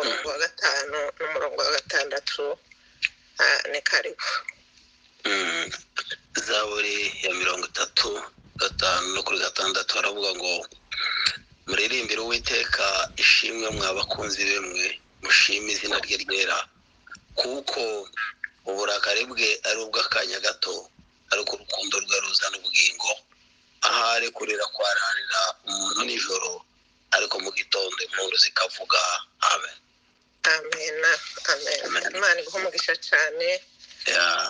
Umurongo wa 5 n'umurongo wa 6. Ni karibu. Zaburi ya 35 no kuri 6 haravuga ngo muririmbire Uwiteka ishimwe mwa bakunzi be mwe, mushime izina rye ryera, kuko uburakari bwe ari ubw'akanya gato, ariko urukundo rwe ruzana ubugingo. Ahari kurira kwararira umuntu nijoro, ariko mu gitondo impundu zikavuga. Amen. Amen, amen. Imana iguhe umugisha cyane.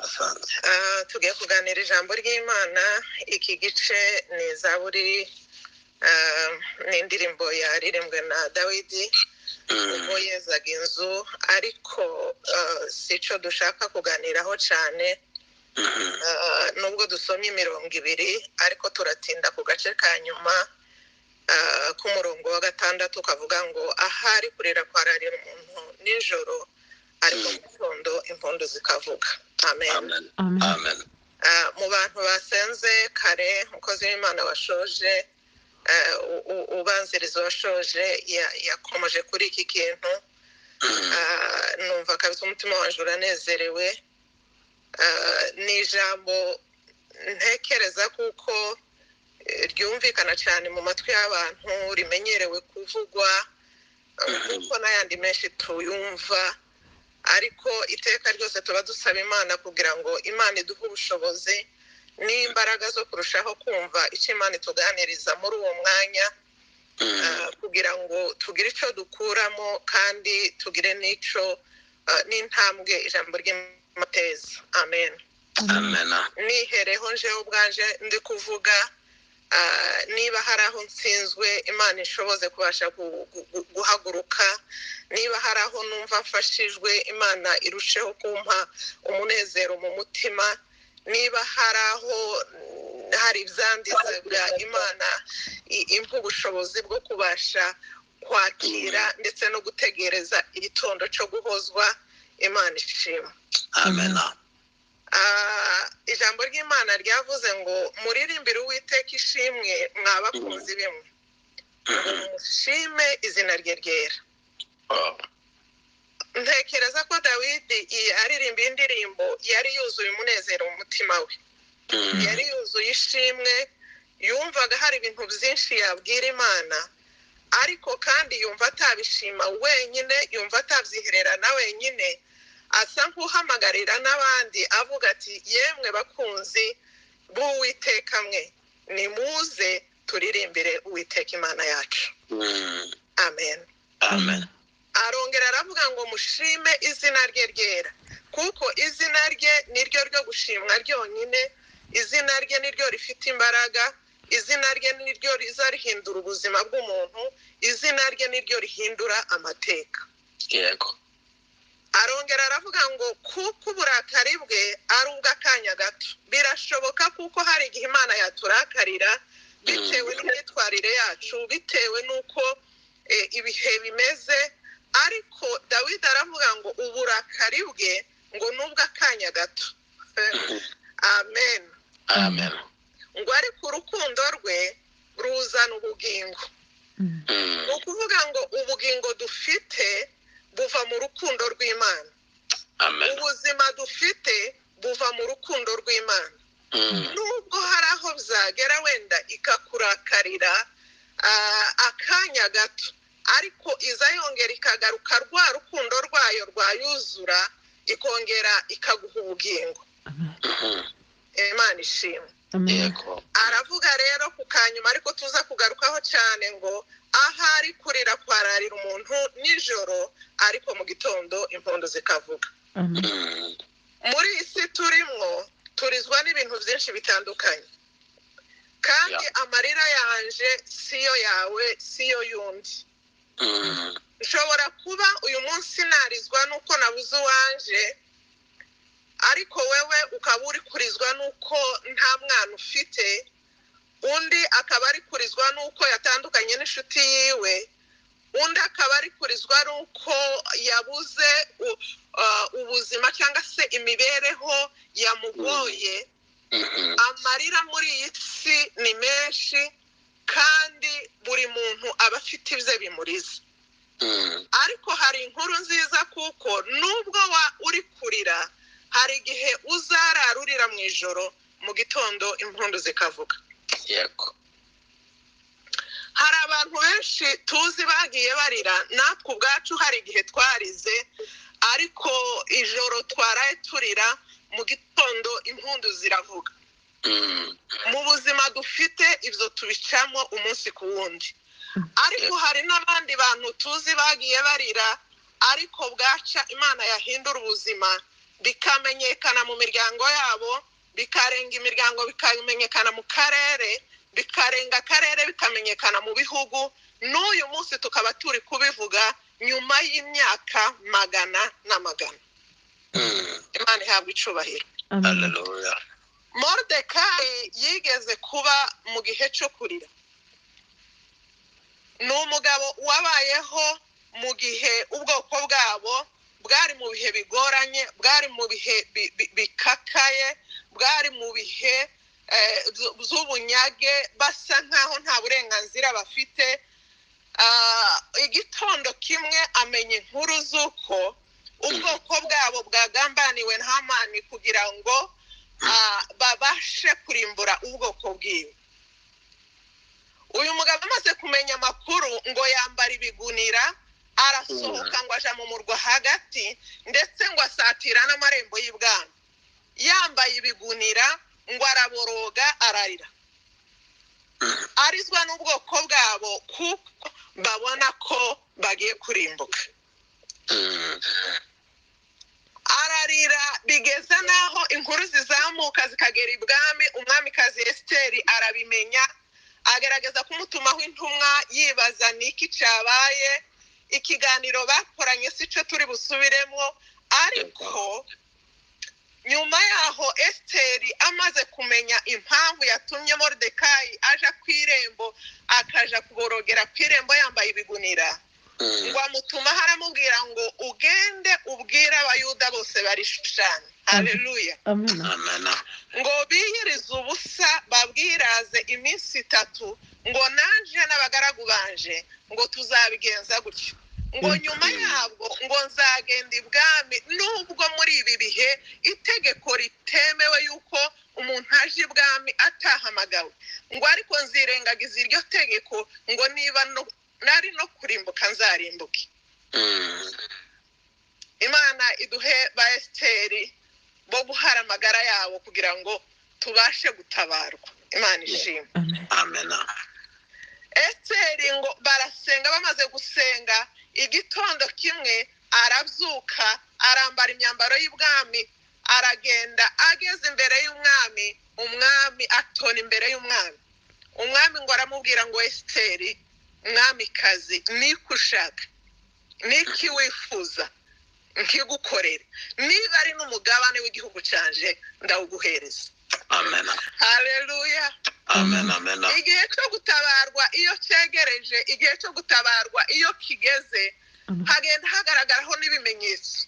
Asante. Tugiye kuganira ijambo ry'Imana. Iki gice ni Zaburi, ni indirimbo yaririmbwe na Dawidi ubwo yezaga inzu, ariko si cyo dushaka kuganiraho cyane. Nubwo dusomye imirongo 2, ariko turatinda ku gace ka nyuma k'umurongo wa 6 kavuga ngo ahari kurira kwararira umuntu nijoro, ariko mu gitondo impundu zikavuga. Amen. Amen. Amen. Mu bantu basenze kare, umukozi w'Imana washoje, ubanziriza washoje yakomoje kuri iki kintu. Numva kabisa umutima wanje uranezerewe. Ni ijambo ntekereza kuko ryumvikana cyane mu matwi y'abantu, rimenyerewe kuvugwa kuko n'ayandi menshi tuyumva, ariko iteka ryose tuba dusaba Imana kugira ngo Imana iduhe ubushobozi n'imbaraga zo kurushaho kumva icyo Imana ituganiriza muri uwo mwanya, kugira ngo tugire icyo dukuramo kandi tugire n'icyo n'intambwe ijambo ry'Imateza. Amen. Amen. Nihereho njewe ubwanje ndi kuvuga, niba hari aho nsinzwe Imana ishoboze kubasha guhaguruka, niba hari aho numva mfashijwe Imana irusheho kumpa umunezero mu mutima, niba hari aho hari ibyanditse Imana impa ubushobozi bwo kubasha kwakira ndetse no gutegereza igitondo cyo guhozwa. Imana ishima. Amen. Ijambo ry'Imana ryavuze ngo muririmbire Uwiteka ishimwe mwa bakunzi bimwe, mushime izina rye ryera. Ntekereza ko Dawidi aririmba indirimbo yari yuzuye umunezero mu mutima we, yari yuzuye ishimwe, yumvaga hari ibintu byinshi yabwira Imana, ariko kandi yumva atabishima wenyine, yumva atabyihererana wenyine, asa nk'uhamagarira n'abandi avuga ati yemwe bakunzi b'Uwiteka mwe, nimuze turirimbire Uwiteka Imana yacu. Amen. Amen. Arongera aravuga ngo mushime izina rye ryera, kuko izina rye niryo ryo gushimwa ryonyine, izina rye niryo rifite imbaraga, izina rye niryo riza rihindura ubuzima bw'umuntu, izina rye niryo rihindura amateka. Yego. Arongera aravuga ngo kuko uburakari bwe ari ubw'akanya gato. Birashoboka kuko hari igihe Imana yaturakarira bitewe n'imyitwarire yacu, bitewe n'uko ibihe bimeze, ariko Dawidi aravuga ngo uburakari bwe ngo n'ubw'akanya gato. Amen. Amen. Ngo ariko urukundo rwe ruzana ubugingo. Ni ukuvuga ngo ubugingo dufite buva mu rukundo rw'Imana. Amen. Ubuzima dufite buva mu rukundo rw'Imana. Nubwo hari aho byagera wenda ikakurakarira akanya gato, ariko iza yongera ikagaruka rwa rukundo rwayo rwayuzura, ikongera ikaguha ubugingo. Imana ishimwe. Aravuga rero ku kanyuma, ariko tuza kugarukaho cyane, ngo ahari kurira kwararira umuntu nijoro, ariko mu gitondo impundu zikavuga. Muri isi turimwo turizwa n'ibintu byinshi bitandukanye, kandi amarira yanje siyo yawe, siyo yundi. Nshobora kuba uyu munsi narizwa nuko nabuze uwanje, ariko wewe ukaba uri kurizwa nuko nta mwana ufite, undi akaba ari kurizwa nuko yatandukanye n'inshuti yiwe, undi akaba ari kurizwa nuko yabuze ubuzima cyangwa se imibereho yamugoye. Amarira muri iyi si ni menshi, kandi buri muntu aba afite ibye bimuriza. Ariko hari inkuru nziza, kuko nubwo uri kurira, hari igihe uzarara urira mu ijoro, mu gitondo impundu zikavuga. Yego. Hari abantu benshi tuzi bagiye barira, natwe ubwacu hari igihe twarize, ariko ijoro twaraye turira, mu gitondo impundu ziravuga. Mu buzima dufite ibyo tubicamo umunsi ku wundi. Ariko hari n'abandi bantu tuzi bagiye barira, ariko bwaca Imana yahindura ubuzima, bikamenyekana mu miryango yabo, bikarenga imiryango bikamenyekana mu karere, bikarenga akarere bikamenyekana mu bihugu. N'uyu munsi tukaba turi kubivuga nyuma y'imyaka magana n'amagana. Imana ihabwa icubahiro. Haleluya. Moridekayi yigeze kuba mu gihe cyo kurira. Ni umugabo wabayeho mu gihe ubwoko bwabo bwari mu bihe bigoranye, bwari mu bihe bikakaye, bwari mu bihe by'ubunyage, basa nkaho nta burenganzira bafite. Igitondo kimwe amenya inkuru z'uko ubwoko bwabo bwagambaniwe na Hamani kugira ngo babashe kurimbura ubwoko bwiwe. Uyu mugabo amaze kumenya amakuru ngo yambara ibigunira, arasohoka ngo aja mu murwa hagati, ndetse ngo asatira n'amarembo y'ibwami. Yambaye ibigunira ngo araboroga, ararira, arizwa n'ubwoko bwabo kuko babona ko bagiye kurimbuka. Ararira bigeza naho inkuru zizamuka zikagera ibwami. Umwamikazi Esiteri arabimenya, agerageza kumutumaho intumwa, yibaza niki cyabaye. Ikiganiro bakoranye si cyo turi busubiremo, ariko nyuma yaho Esiteri amaze kumenya impamvu yatumye Moridekayi aja ku irembo, akaja kuborogera ku irembo yambaye ibigunira, ngo amutumaho aramubwira ngo ugende ubwire Abayuda bose bari Shushani. Haleluya. Ngo biyirize ubusa, babwiraze iminsi 3, ngo nanje n'abagaragu banje ngo tuzabigenza gutyo. Ngo nyuma yabwo ngo nzagenda ibwami, nubwo muri ibi bihe itegeko ritemewe yuko umuntu aje ibwami atahamagawe, ngo ariko nzirengagiza iryo tegeko, ngo niba nari no kurimbuka nzarimbuke. Imana iduhe ba Esiteri bo guhara amagara yabo kugira ngo tubashe gutabarwa. Imana ishimwe. Amen. Esiteri ngo barasenga, bamaze gusenga igitondo kimwe arabyuka, arambara imyambaro y'ibwami, aragenda. Ageze imbere y'umwami, umwami atona imbere y'umwami. Umwami ngo aramubwira ngo Esiteri mwamikazi, niko ushaka, niki wifuza nkigukorere, niba ari n'umugabane w'igihugu canje ndawuguhereza. Amen. Haleluya. Amen, amen. Igihe cyo gutabarwa iyo cyegereje, igihe cyo gutabarwa iyo kigeze, hagenda hagaragaraho n'ibimenyetso.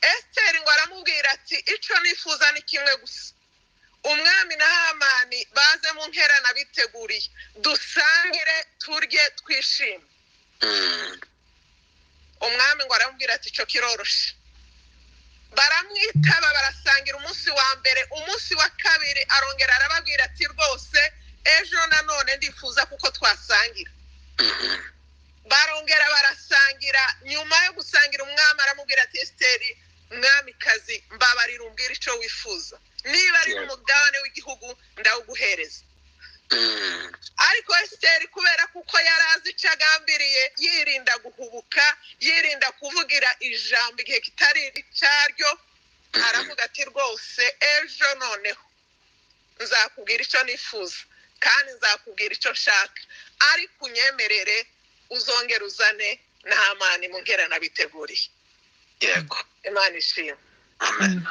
Esiteri ngo aramubwira ati icyo nifuza ni kimwe gusa, umwami na Hamani baze mu nkera nabiteguriye, dusangire turye twishime. Umwami ngo aramubwira ati icyo kiroroshe. Baramwitaba, barasangira umunsi wa mbere. Umunsi wa kabiri arongera arababwira ati rwose ejo nanone ndifuza kuko twasangira. Barongera barasangira. Nyuma yo gusangira umwami aramubwira ati Esiteri mwamikazi, mbabarira umbwire icyo wifuza, niba ari umugabane w'igihugu ndawuguhereza. Ariko Esiteri kubera kuko yari azi icyo agambiriye, yirinda guhubuka, yirinda kuvugira ijambo igihe kitari icyaryo, aravuga ati rwose ejo noneho nzakubwira icyo nifuza, kandi nzakubwira icyo nshaka, ariko unyemerere uzongera uzane na Hamani mu nkera nabiteguriye. Yego. Imana ishimwe. Amen.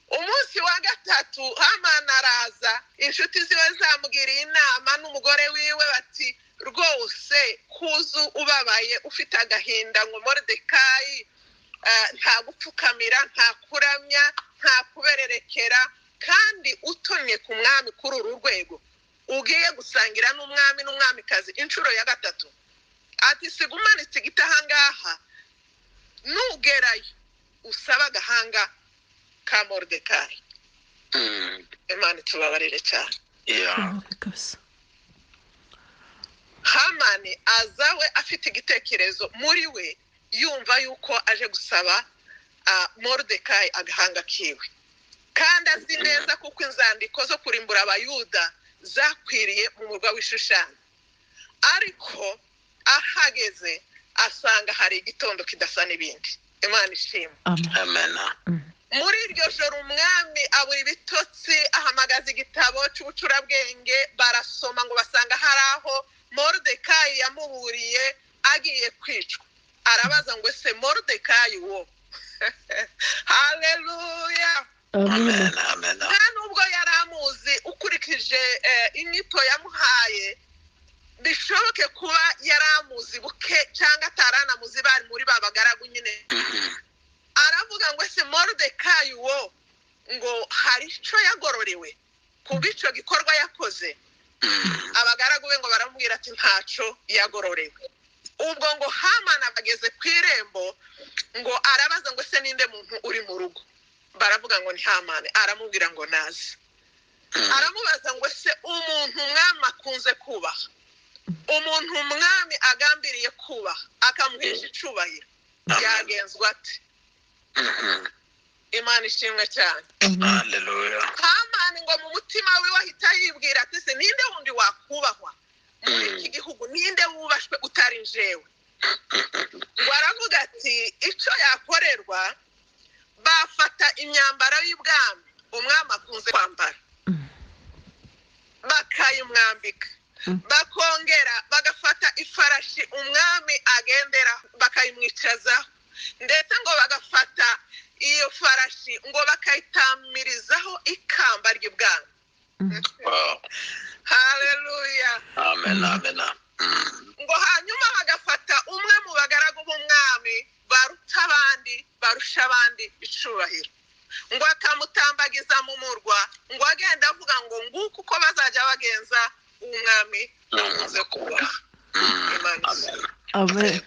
Umunsi wa gatatu Hamani araza, inshuti ziwe zamugiriye inama n'umugore wiwe bati rwose kuzu ubabaye ufite agahinda ngo Moridekayi nta gupfukamira, nta kuramya, nta kubererekera, kandi utonye ku mwami kuri uru rwego, ugiye gusangira n'umwami n'umwamikazi inshuro ya 3. Ati siga umanitse igiti ahangaha, nugerayo usaba agahanga ka Moridekayi. Imana itubabarire cyane. Hamani aza we afite igitekerezo muri we, yumva yuko aje gusaba Moridekayi agahanga kiwe, kandi azi neza kuko inzandiko zo kurimbura Abayuda zakwiriye mu murwa w'Ishushani. Ariko ahageze asanga hari igitondo kidasa n'ibindi. Imana ishimwe. Amen. Muri iryo joro umwami abura ibitotsi, ahamagaza igitabo cy'ubucurabwenge, barasoma ngo basanga hari aho Moridekayi yamuburiye agiye kwicwa. Arabaza ngo ese Moridekayi wo? Haleluya. Amen. Amen. Nta nubwo yari amuzi, ukurikije inyito yamuhaye, bishoboke kuba yari amuzi buke cyangwa ataranamuzi, bari muri ba bagaragu nyine. Aravuga ngo ese Moridekayi wo ngo hari icyo yagororewe kubw'icyo gikorwa yakoze? Abagaragu be ngo baramubwira ati ntaco yagororewe. Ubwo ngo Hamani abageze ku irembo, ngo arabaza ngo ese ninde muntu uri mu rugo? Baravuga ngo ni Hamani. Aramubwira ngo naze. Aramubaza ngo ese umuntu umwami akunze kubaha, umuntu umwami agambiriye kubaha akamuhesha icubahiro, yagenzwa ate? Imana ishimwe cyane. Haleluya. Hamani ngo mu mutima we ahita yibwira ati se ninde wundi wakubahwa muri iki gihugu, ninde wubashwe utari njewe? Ngo aravuga ati icyo yakorerwa, bafata imyambaro y'ubwami umwami akunze kwambara bakayimwambika, bakongera bagafata ifarashi umwami agendera bakayimwicazaho, ndetse ngo bagafata iyo farashi ngo bakayitamirizaho ikamba ry'ubwami. Haleluya. Amen. Amen. Ngo hanyuma bagafata umwe mu bagaragu b'umwami baruta abandi, barusha abandi icubahiro, ngo akamutambagiza mu murwa, ngo agenda avuga ngo nguko uko bazajya bagenza umwami akunze kubaha. Amen.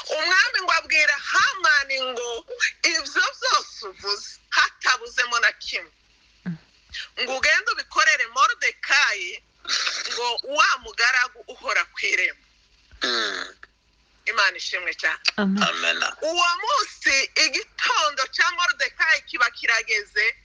Umwami ngo abwira Hamani ngo ibyo byose uvuze hatabuzemo na kimwe, ngo ugende ubikorere Moridekayi, ngo wa mugaragu uhora ku irembo. Imana ishimwe cyane. Amen. Uwo munsi igitondo cya Moridekayi kiba kirageze,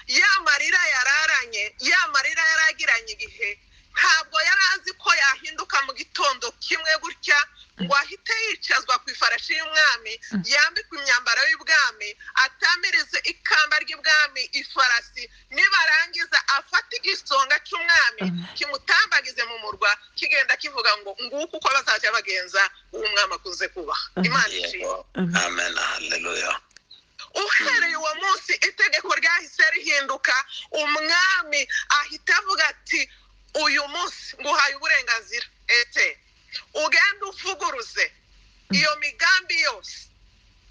ya marira yararanye, ya marira yaragiranye igihe, ntabwo yari azi ko yahinduka mu gitondo kimwe gutya ngo ahite yicazwa ku ifarashi y'umwami, yambikwe imyambaro y'ubwami, atamirize ikamba ry'ubwami ifarasi, nibarangiza afate igisonga cy'umwami kimutambagize mu murwa, kigenda kivuga ngo nguko uko bazajya bagenza uwo mwami akunze kubaha. Imana ishimwe. Amen. Haleluya. Uhereye uwo munsi itegeko ryahise rihinduka, umwami ahita avuga ati uyu munsi nguhaye uburenganzira, ete ugende uvuguruze iyo migambi yose,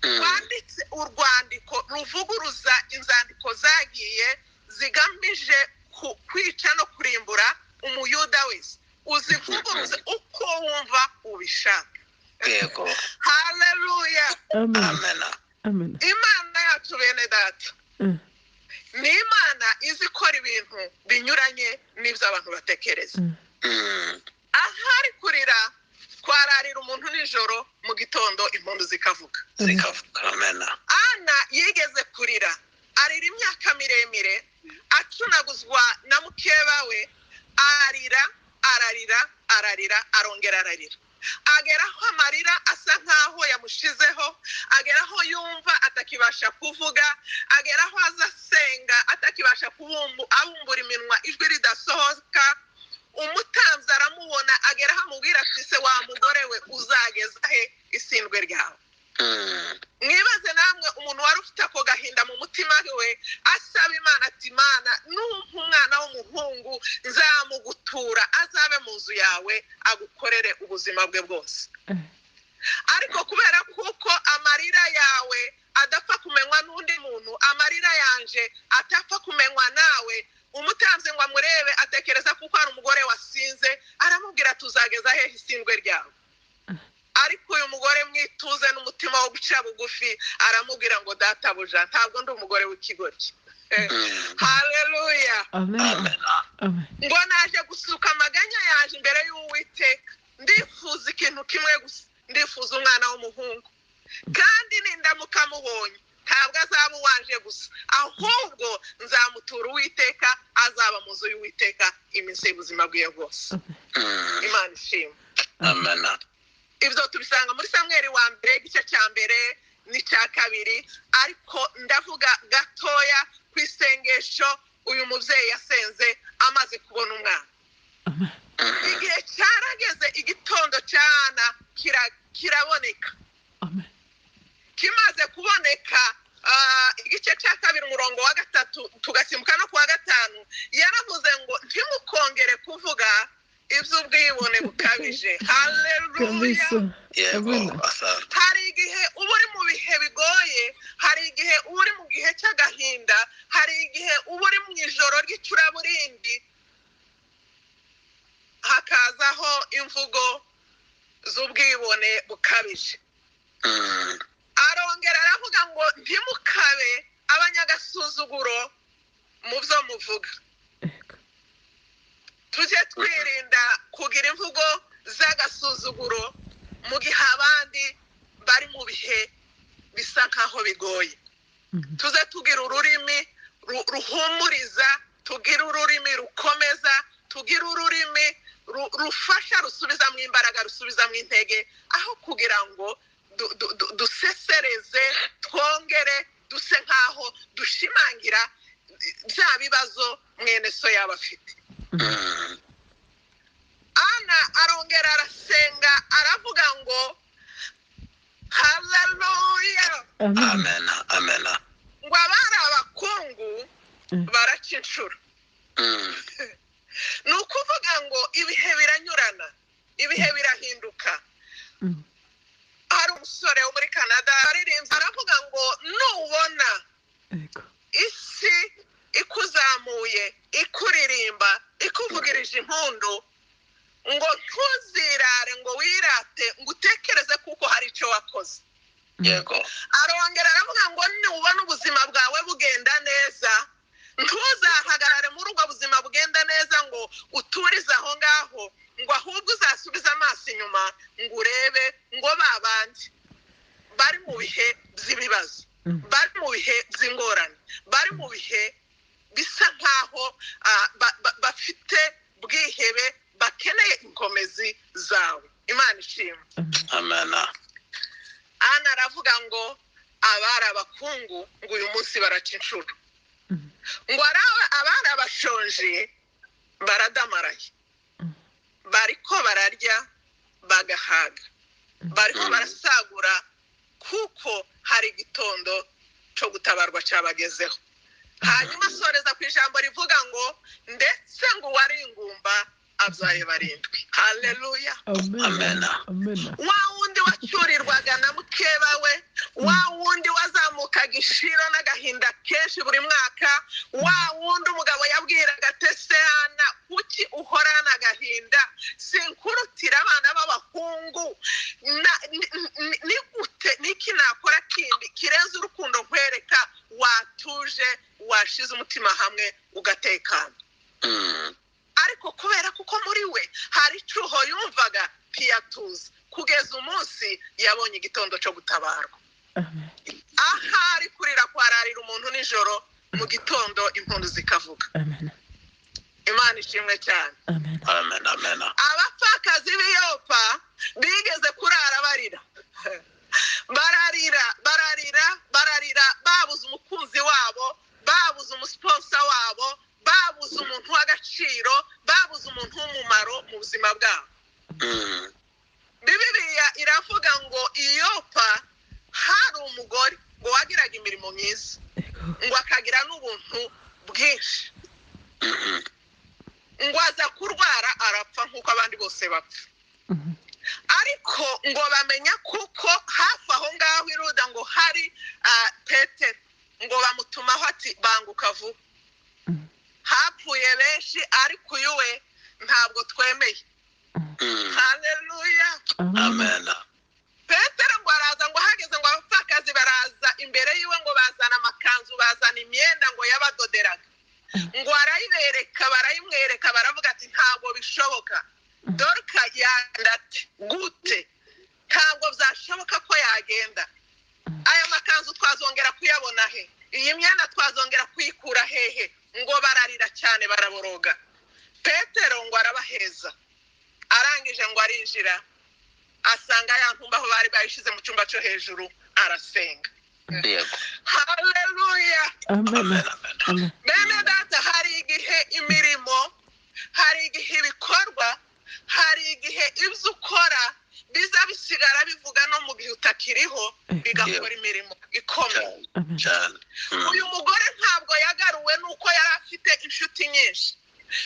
wanditse urwandiko ruvuguruza inzandiko zagiye zigamije kwica no kurimbura umuyuda wese, uzivuguruze uko wumva ubishaka. Yego. Haleluya. Amen. Amen. Imana yacu bene data ni Imana izi ikora ibintu binyuranye n'ibyo abantu batekereza. Ahari kurira twararira umuntu nijoro, mu gitondo impundu zikavuga. Amen. Ana yigeze kurira, arira imyaka miremire, acunaguzwa na mukeba we, arira ararira ararira arongera ararira, ageraho amarira asa nkaho yamushizeho, ageraho yumva atakibasha kuvuga, ageraho aza asenga atakibasha abumbura iminwa, ijwi ridasohoka. Umutambyi aramubona, ageraho amubwira ati se wa mugore we uzageza he isindwe ryawe? Mwibaze namwe umuntu wari ufite ako gahinda mu mutima we, asaba Imana ati Imana numpa umwana w'umuhungu nzamugutura, azabe mu nzu yawe agukorere ubuzima bwe bwose. Ariko kubera kuko amarira yawe adapfa kumenywa n'undi muntu, amarira yanje atapfa kumenywa nawe, Umutambyi ngo amurebe atekereza kuko hari umugore wasinze, aramubwira tuzageza hehe isindwe ryawe? Ariko uyu mugore mwituze n'umutima wo guca bugufi aramubwira ngo databuja, ntabwo ndi umugore w'ikigoryi. Haleluya. Amen. Ngo naje gusuka amaganya yaje imbere y'Uwiteka, ndifuza ikintu kimwe gusa, ndifuza umwana w'umuhungu, kandi nindamuka mubonye ntabwo azaba uwanje gusa, ahubwo nzamutura Uwiteka, azaba mu nzu y'Uwiteka iminsi y'ubuzima bwiwe bwose. Imana ishimwe. Amen. Ibyo tubisanga muri Samweli wa mbere igice cya mbere n'icya kabiri, ariko ndavuga gatoya ku isengesho uyu mubyeyi yasenze amaze kubona umwana. Igihe cyarageze, igitondo cyana kiraboneka. Kimaze kuboneka, igice cya kabiri umurongo wa 3 tugasimbuka no kuwa 5, yaravuze ngo ntimukongere kuvuga iby'ubwibone bukabije. Haleluya. Hari igihe uba uri mu bihe bigoye, hari igihe uba uri mu gihe cy'agahinda, hari igihe uba uri mu ijoro ry'icuraburindi, hakazaho imvugo z'ubwibone bukabije. Arongera aravuga ngo ntimukabe abanyagasuzuguro mu byo muvuga. Tujye twirinda kugira imvugo z'agasuzuguro mu gihe abandi bari mu bihe bisa nkaho bigoye. Tuze tugira ururimi ruhumuriza, tugira ururimi rukomeza, tugira ururimi rufasha, rusubizamo imbaraga, rusubizamo intege, aho kugira ngo dusesereze, twongere duse nkaho dushimangira bya bibazo mwene so yaba afite. Ana arongera arasenga aravuga ngo haleluya. Amen. Amen. Ngo abari abakungu baraca inshuro. Ni ukuvuga ngo ibihe biranyurana, ibihe birahinduka. Hari umusore wo muri Canada aririmbye aravuga ngo nubona isi ikuzamuye, ikuririmba, ikuvugirije impundu, ngo ntuzirare ngo wirate, ngo utekereze kuko hari icyo wakoze. Yego. Arongera aravuga ngo nubona ubuzima bwawe bugenda neza, ntuzahagarare muri ubwo buzima bugenda neza ngo uturize aho ngaho, ngo ahubwo uzasubize amaso inyuma ngo urebe ngo babandi bari mu bihe by'ibibazo, bari mu bihe by'ingorane, bari mu bihe bisa nkaho bafite bwihebe, bakeneye inkomezi zawe. Imana ishimwe. Amen. Ana aravuga ngo abari abakungu ngo uyu munsi baraca inshuro, ngo abari abashonje baradamaraye, bariko bararya bagahaga, bariko barasagura, kuko hari igitondo cyo gutabarwa cyabagezeho. Hanyuma asoreza ku ijambo rivuga ngo ndetse ngo uwari ingumba abyaye barindwi. Haleluya. Amen. Wa wundi wacyurirwaga na mukeba we, wa wundi wazamukaga ishiro n'agahinda kenshi buri mwaka, wa wundi umugabo yabwiraga tesehana kuki uhorana agahinda, sinkurutira abana b'abahungu, ni gute niki nakora kindi kirenze urukundo nkwereka, watuje washize umutima hamwe ugatekana. Ariko kubera kuko muri we hari icyuho yumvaga ntiyatuza, kugeza umunsi yabonye igitondo cyo gutabarwa. Ahari kurira kwararira umuntu nijoro, mu gitondo impundu zikavuga. Imana ishimwe cyane. Amen. Amen. Abapfakazi b'iyopa bigeze kurara barira, bararira, bararira, bararira, babuze umukunzi wabo, babuze umusponsa wabo, babuze umuntu w'agaciro, babuze umuntu w'umumaro mu buzima bwabo. Bibiliya iravuga ngo iyopa hari umugore ngo wagiraga imirimo myiza, ngo akagira n'ubuntu bwinshi, ngo aza kurwara arapfa nk'uko abandi bose bapfa. Ariko ngo bamenya kuko hafi aho ngaho iruda ngo hari Petero, ngo bamutumaho ati banguka vuba. Hapfuye benshi, ariko uyu we ntabwo twemeye. Haleluya, amen. Petero ngo araza, ngo ahageze ngo abapfakazi baraza imbere yiwe, ngo bazana amakanzu, bazana imyenda ngo yabadoderaga, ngo arayibereka, barayimwereka, baravuga ati ntabwo bishoboka. Dorka yagenda ati gute? Ntabwo byashoboka ko yagenda. Aya makanzu twazongera kuyabona he? Iyi myenda twazongera kuyikura hehe? Ngo bararira cyane, baraboroga. Petero ngo arabaheza, arangije ngo arinjira, asanga ya ntumba aho bari bayishyize mu cyumba cyo hejuru, arasenga. Yego. Haleluya, amen, amen. Bene data, hari igihe imirimo, hari igihe ibikorwa, hari igihe ibyo ukora biza bisigara bivuga no mu gihe utakiriho, bigakora imirimo ikomeye. Cyane. Uyu mugore ntabwo yagaruwe n'uko yari afite inshuti nyinshi,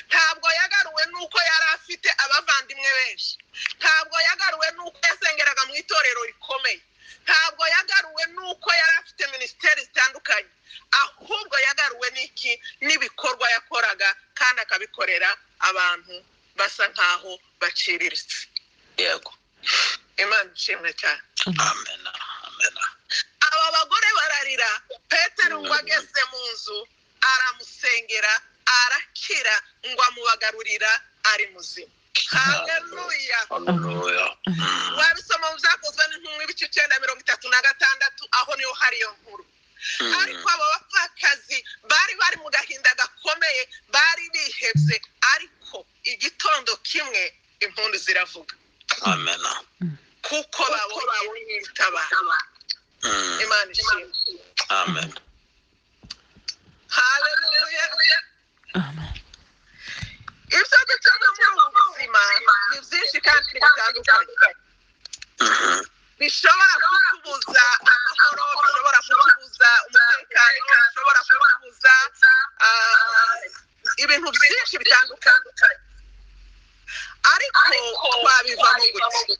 ntabwo yagaruwe n'uko yari afite abavandimwe benshi, ntabwo yagaruwe n'uko yasengeraga mu itorero rikomeye, ntabwo yagaruwe n'uko yari afite minisiteri zitandukanye, ahubwo yagaruwe n'iki? N'ibikorwa yakoraga, kandi akabikorera abantu basa nkaho baciriritse. Yego. Imana ishimwe cyane. Amen, amen. Aba bagore bararira. Petero ngo ageze mu nzu aramusengera, arakira, ngo amubagarurira ari muzima. Haleluya, haleluya. Wabisoma mu Byakozwe n'Intumwa ibice 9 36, aho niho hari iyo nkuru. Ariko abo bapfakazi bari bari mu gahinda gakomeye, bari bihebye, ariko igitondo kimwe impundu ziravuga. Amen. Kuko babonye itabara. Imana ishimwe. Amen. Haleluya. Ibyo ducamo muri ubu buzima ni byinshi kandi bitandukanye, bishobora kutubuza amahoro, bishobora kutubuza umutekano, bishobora kutubuza ibintu byinshi bitandukanye, ariko twabivamo gute?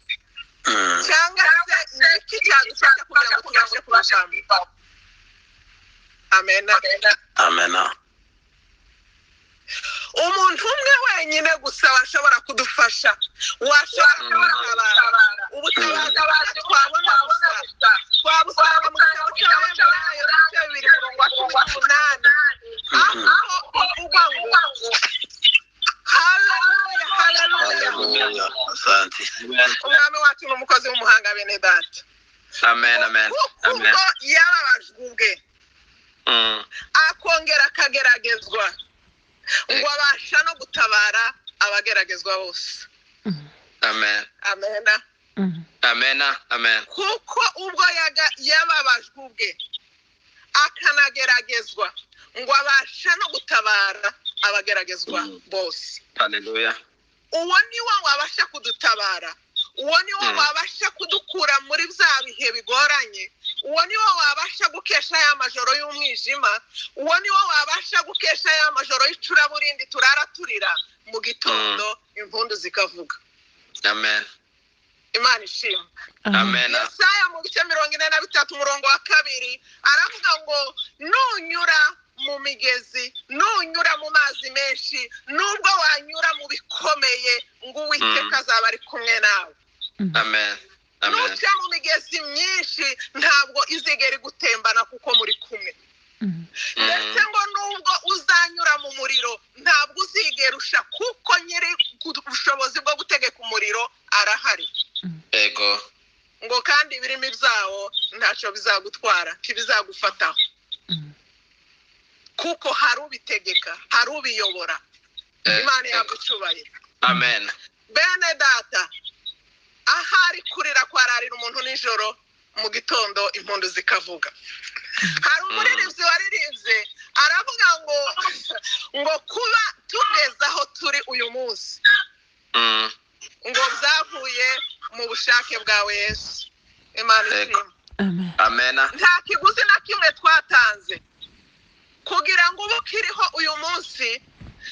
Cyangwa se ni iki cyadufasha kugira ngo tubashe kubivamo? Amen, amen. Umuntu umwe wenyine gusa washobora kudufasha, washobora kudutabara, ubutabazi twabona gusa twabusanga mu gitabo cy'Abaheburayo ibice 2 umurongo wa 18, aho bivugwa ngo haleluya, haleluya. Asante. Umwami wacu ni umukozi w'umuhanga, bene data. Amen, amen. Kuko yababajwe ubwe, akongera akageragezwa, ngo abasha no gutabara abageragezwa bose. Amen. Amen. Amen, amen. Kuko ubwo yababajwe ubwe akanageragezwa, ngo abasha no gutabara abageragezwa bose. Haleluya. Uwo ni wo wabasha kudutabara, uwo ni wo wabasha kudukura muri bya bihe bigoranye, uwo ni wo wabasha gukesha ya majoro y'umwijima, uwo ni wo wabasha gukesha ya majoro y'icuraburindi turara turira, mu gitondo impundu zikavuga. Amen. Imana ishimwe. Amen. Yesaya mu bice 43 umurongo wa 2 aravuga ngo nunyura mu migezi, nunyura mu mazi menshi, nubwo wanyura mu bikomeye, ngo Uwiteka azaba ari kumwe nawe. Amen. Amen. Nuca mu migezi myinshi ntabwo izigera igutembana kuko muri kumwe. Ndetse ngo nubwo uzanyura mu muriro ntabwo uzigera usha, kuko nyiri ubushobozi bwo gutegeka umuriro arahari. Ego. Ngo kandi ibirimi byawo ntacyo bizagutwara, ntibizagufataho, kuko hari ubitegeka, hari ubiyobora. Imana yagucyubahiro. Amen. Bene data, ahari kurira kwararira umuntu nijoro, mu gitondo impundu zikavuga. Hari umuririmbyi waririmbye aravuga ngo kuba tugeze aho turi uyu munsi, ngo byavuye mu bushake bwawe Yesu. Imana ishimwe. Amen. Nta kiguzi na kimwe twatanze kugira ngo ube ukiriho uyu munsi,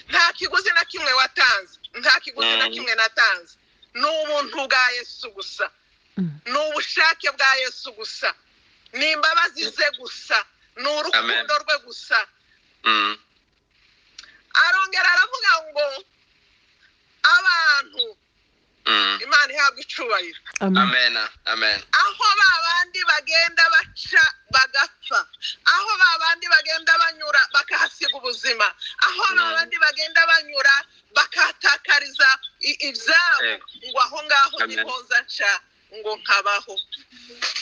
nta kiguzi na kimwe watanze, nta kiguzi na kimwe natanze. Ni ubuntu bwa Yesu gusa, ni ubushake bwa Yesu gusa, ni imbabazi ze gusa, ni urukundo rwe gusa. Arongera aravuga ngo abantu Imana ihabwa icubahiro. Amen. Amen. Aho babandi bagenda baca bagapfa, aho babandi bagenda banyura bakahasiga ubuzima, aho babandi bagenda banyura bakahatakariza ibyabo, ngo aho ngaho niho nza nca ngo nkabaho.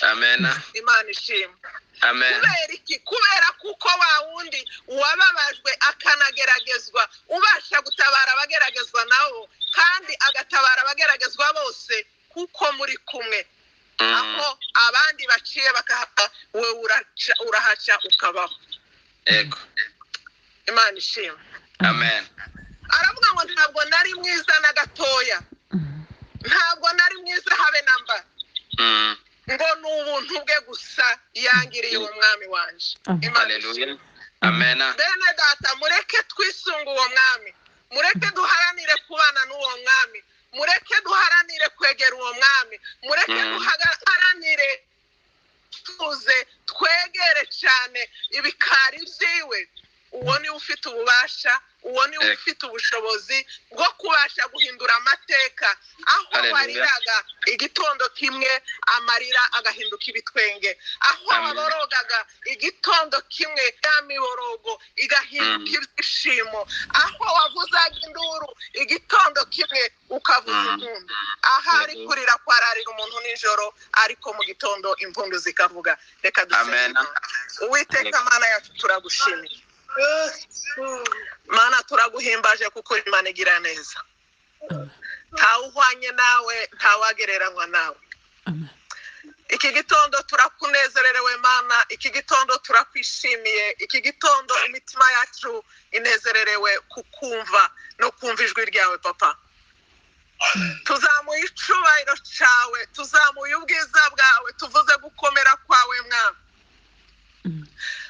Amen. Imana ishimwe. Amen. Kubera iki? Kubera kuko wa wundi wababajwe akanageragezwa, ubasha gutabara abageragezwa nabo, kandi agatabara abageragezwa bose, kuko muri kumwe. Aho abandi baciye bakahapa, we urahaca ukabaho. Yego. Imana ishimwe. Amen. Aravuga ngo ntabwo nari mwiza na gatoya, ntabwo nari mwiza habe namba, ngo ni ubuntu bwe gusa yangiriye uwo mwami wanje. Haleluya. Amen. Bene data, mureke twisunga uwo mwami, mureke duharanire kubana n'uwo mwami, mureke duharanire kwegera uwo mwami, mureke duharanire tuze twegere cyane ibikari byiwe. Uwo niwe ufite ububasha, uwo niwe ufite ubushobozi bwo kubasha guhindura amateka. Aho wariraga igitondo kimwe, amarira agahinduka ibitwenge. Aho waborogaga igitondo kimwe, ya miborogo igahinduka ibyishimo. Aho wavuzaga induru igitondo kimwe, ukavuza impundu. Ahari kurira kwararira umuntu nijoro, ariko mu gitondo impundu zikavuga. Reka dusenge. Uwiteka Mana yacu, turagushimiye. Mana, turaguhimbaje kuko Imana igira neza. Ntawuhwanye nawe, ntawagereranywa nawe. Iki gitondo turakunezererewe Mana, iki gitondo turakwishimiye, iki gitondo imitima yacu inezererewe kukumva no kumva ijwi ryawe Papa. Tuzamuye icubahiro cyawe, tuzamuye ubwiza bwawe, tuvuze gukomera kwawe Mwami.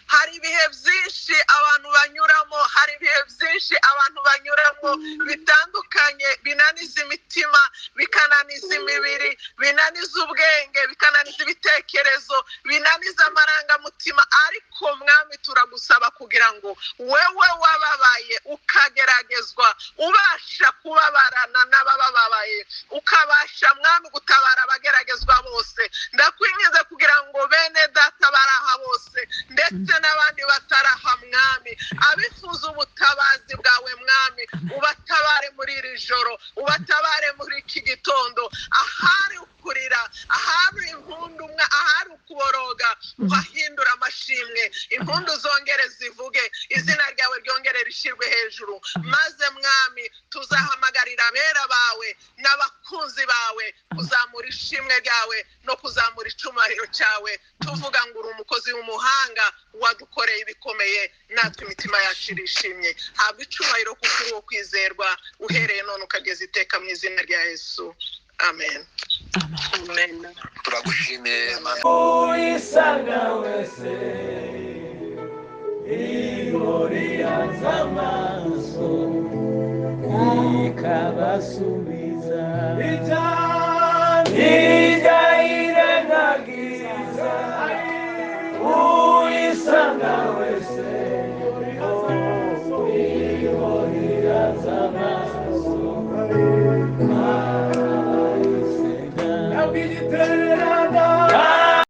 Hari ibihe byinshi abantu banyuramo, hari ibihe byinshi abantu banyuramo bitandukanye, binaniza imitima, bikananiza imibiri, binaniza ubwenge, bikananiza ibitekerezo, binaniza amarangamutima. Ariko Mwami, turagusaba kugira ngo wewe wababaye ukageragezwa, ubasha kubabarana n'abababaye, ukabasha Mwami gutabara abageragezwa bose. Ndakwinginze kugira ngo bene data baraha bose ndetse n'abandi bataraha Mwami, abifuza ubutabazi bwawe Mwami, ubatabare muri iri joro, ubatabare muri iki gitondo. Ahari ukurira, ahari impundu, ahari ukuboroga, uhahindura amashimwe, impundu zongere zivuge, izina ryawe ryongere rishyirwe hejuru. Maze Mwami, tuzahamagarira abera bawe n'abakunzi bawe kuzamura ishimwe ryawe no kuzamura icumahiro cyawe, tuvuga ngo uri umukozi w'umuhanga wadukoreye ibikomeye, natwe imitima yacu irishimye. Habwa icubahiro kuko uri uwo kwizerwa, uhereye none ukageza iteka, mu izina rya Yesu. Amen. Amen. Turagushimiye Mana. Uyisanga wese ihori yanze amaso ikabasubira.